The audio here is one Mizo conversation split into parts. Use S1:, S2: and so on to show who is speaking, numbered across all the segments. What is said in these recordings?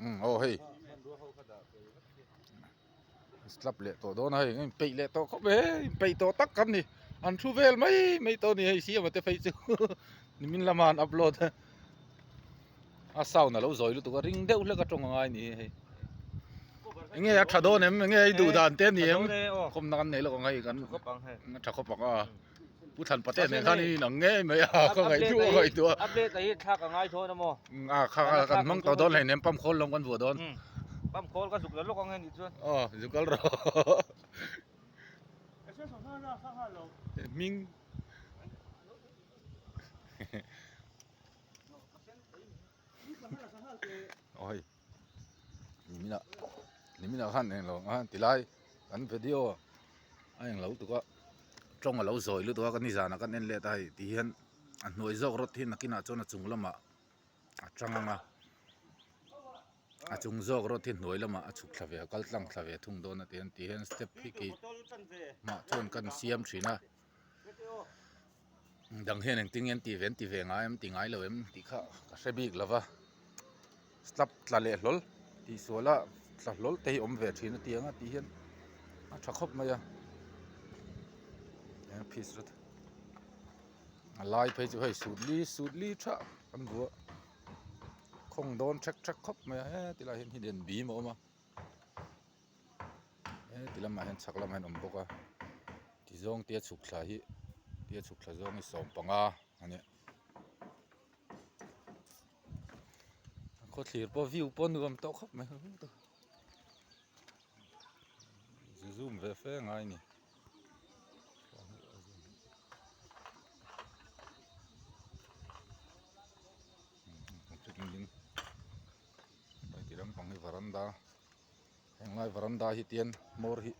S1: Umm aw hei slap leh tawh dawn a hei a inpeih leh tawh khawp e inpeih tawh tak kan ni an thu vel mai mai tawh a ni hei siama te phei chu nimin lama an upload a a sound a lo zawi lutuk a ring deuh hlek a tawng a ngai a ni hei enge a tha dawn em enge i duh dan te a ni em khawmna kan nei lawk ang hei kan a tha khawp ang a. Pu Thlan Pate nen khan in ang ngei mai a ka ngaihtuah a ngaihtuah.
S2: A plate hi thlak a ngai dawn a maw?
S1: A kha kan hmang tawh dawn hleinem pump khawl lawng kan vuah dawn.
S2: Pump khawl ka zuk la lawk ang e nih chuan.
S1: Aw zuk kal rawh. Hming. Aw hei nimina nimina khan englo a tilai kan video a englo tuk a tawng a lo zawi lutuk a ka nizanah kan en let a hei ti hian a hnuai zawk rawt hi nakinah chuan a chung lamah a tang ang a a chung zawk rawt hi hnuai lamah a chhuk thla ve a kal tlang thla ve thung dawn a ti hian ti hian step hi keimah chuan kan siam thin a. Dang hian engtin nge an tih ve an ti ve ngai em ti ngai lo em tih kha ka hre bik lo va slap tla leh hlawl tih sual a tla hlawl te hi awm ve thin a ti ang a tih hian a tha khawp mai a eng piece rawt a lai phei chu hei sut li sut li tha an buah khawng dawn thek thek khawp mai a heti lai hian hidden bim a awm a. Heti lamah hian chhak lamah hian a awm bawk a tizawng tia chhuk thla hi tia chhuk thla zawng hi 15 a nia a khawthlir pawh view pawh nuam tawh khawp mai zu zoom ve fe ngai a ni. Heti lampang hi varanda henglai varanda hi tian hmawr hi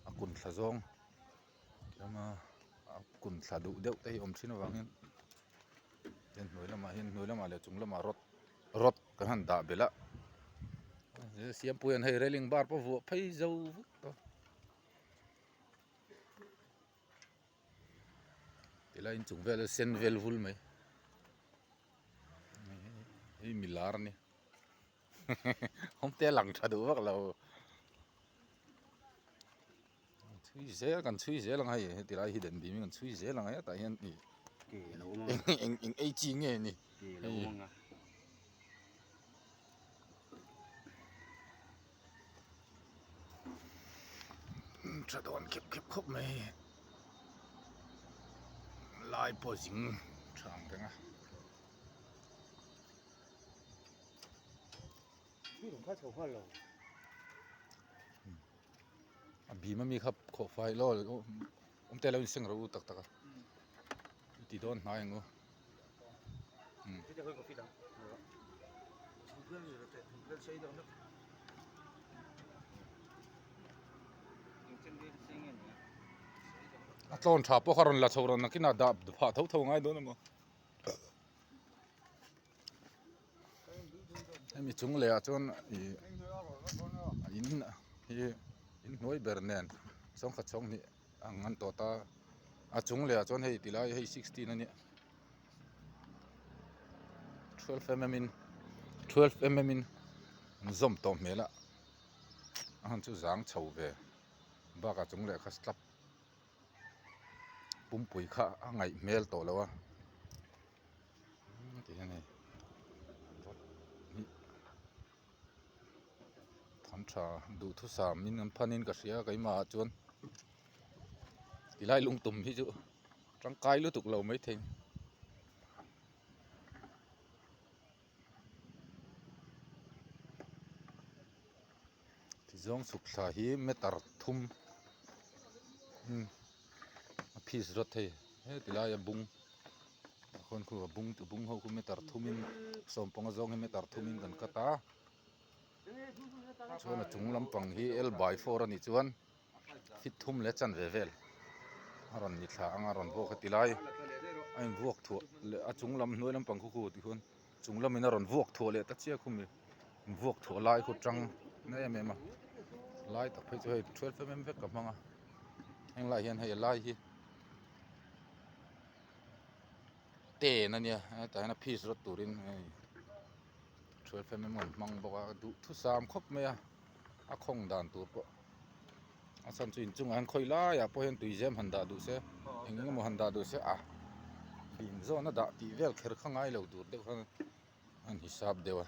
S1: a kun thla zawng tlema a kun thla duh deuh te hi a awm thin avangin tian hnuai lamah hian hnuai lamah leh chung lamah rod rod kan han dah belh a siampuia'n hei railing bar pawh vuah phei zo vek tawh tilai inchung vel a sen vel vul mai. Hei mi lar a ni awmte a lang tha duh vak lo chhui zel kan chhui zel ang hei heti lai hi den bim hi kan chhui zel ang hetah hian ih eng eng ei chi nge ni hei. Tha dawn khep khep khawp mai hei lai pawh zing tha ang reng a. A bim ami kha khawh fai law awm te lo inseng rawh u tak tak a ti dawn hnai ang u. A tlawn tha pawh kha rawn la chho rawn nakinah dah phah tho tho ngai dawn emaw hemi chung leh ah chuan ih a in hi inhnuai ber nen sawngkhat chhawng hnih ang an tawt a a chung leh ah chuan hei ti lai hei 16 a nia 12 mm in 12 mm in an zawm tawh hmel a a han chu zang chho ve bakah chung leh kha slab pumpui kha a ngaih hmel tawh lo a ti hian hei An tha duhthusam in an phan in ka hria keimah ah chuan tilai lungtum hi chu tangkai lutuk lo maithei. Tizawng chhuk thla hi meter thum a piece rawt thei heti laia bung a khawn khu a bung bung ho khu meter thumin sawmpanga zawng hi meter thumin kan cut a chuan a chung lampang hi l by four a nih chuan feet thum leh chanve vel a rawn ni thla ang a rawn vuak heti lai a invuak thuah leh a chung lam hnuai lampang khu khu tichuan chung lamin a rawn vuak thuah leh ta chiah khu mi vuak thuah lai khu tang na em em a lai tak phei chu hei 12 mm vek ka hmang a heng lai hian hei a lai hi ten a nia hetah hian a piece rawt turin hei. 12mm an hmang bawk a duhthusam khawp mai a a khawng dan tur pawh a chhan chu inchungah hian khawi laiah pawh hian tui zem han dah duh se eng eng emaw han dah duh se a bim zawn a dah tih vel kher kha ngai lo tur deuh khan an hisap deuh a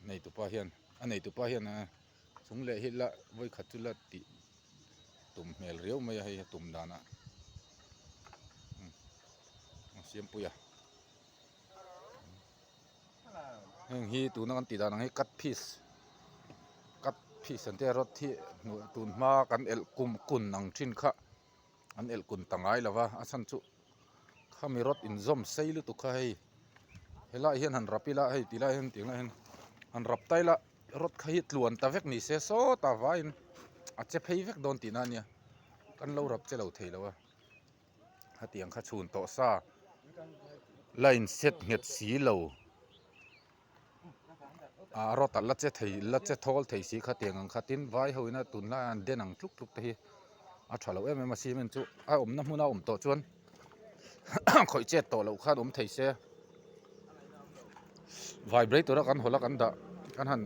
S1: neitupa hian a neitupa hian chung leh hi la vawikhat chu la tih tum hmel riau mai a hei a tum danah a siampui a heng hi tuna kan tih dan ang hi cut piece cut piece an tia rod hi tun hma kan elh kum kun ang thin kha an elh kun ta ngai lo va a chhan chu khami rod inzawm sei lutuk kha hei helaiah hian han rap ila hei ti lai hian tiang lai hian han rap ta ila rod kha hi tluan ta vek ni se sawtah vaiin a che phei vek dawn tihna a nia kan lo rap che lo thei lo a hetiang kha chhun tawh sa la in set nghet si lo ah rod a la che thei la che thawl thei si kha tiang ang kha tin vai ho ina tunlai an den ang tluk tluk te hi a tha lo em em a cement chu a awmna hmuna a awm tawh chuan khawih chet tawh loh khan awm thei se vibrator a kan hawlh a kan dah kan han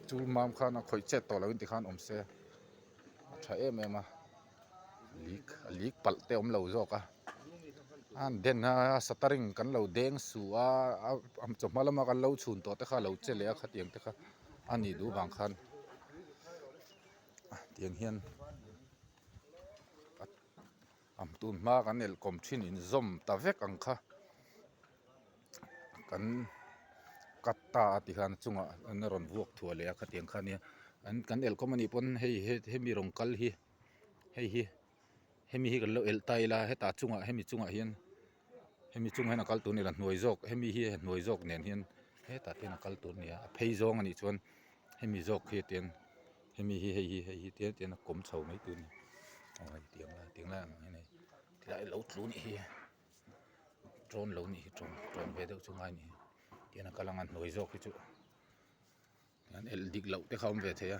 S1: chul mam khan a khawih chet tawh loh in tikhan awm se a tha em em a. Leak a leak palh te awm lo zawk a an den a shuttering kan lo deng suh a a chawhma lama kan lo chhun tawh te kha a lo che leh a khatiang te kha a nih duh vang khan tiang hian a tun hma kan elh kawm thin inzawm ta vek ang kha kan cut ta a ti khan a chungah an rawn vuak thuah leh a khatiang kha ania an kan elh kawm anih pawn hei hemi rawn kal hi. Hei hi hemi hi kan lo elh ta ila hetah chungah hemi chungah hian hemi chungah hian a kal tur a ni lo hnuai zawk hemi hi hnuai zawk nen hian hetah te hian a kal tur a ni a a phei zawng a nih chuan hemi zawk hi tian hemi hi hei hi hei hi tian tian a kawm chho mai tur a ni aw hei tiang lai tiang lai ang hian hei tilai lo tlu a nih hi tawn lo nih hi tawn tawn ve deuh chu ngai a ni tian a kal ang a hnuai zawk hi chu an elh dik loh te kha a awm ve thei a.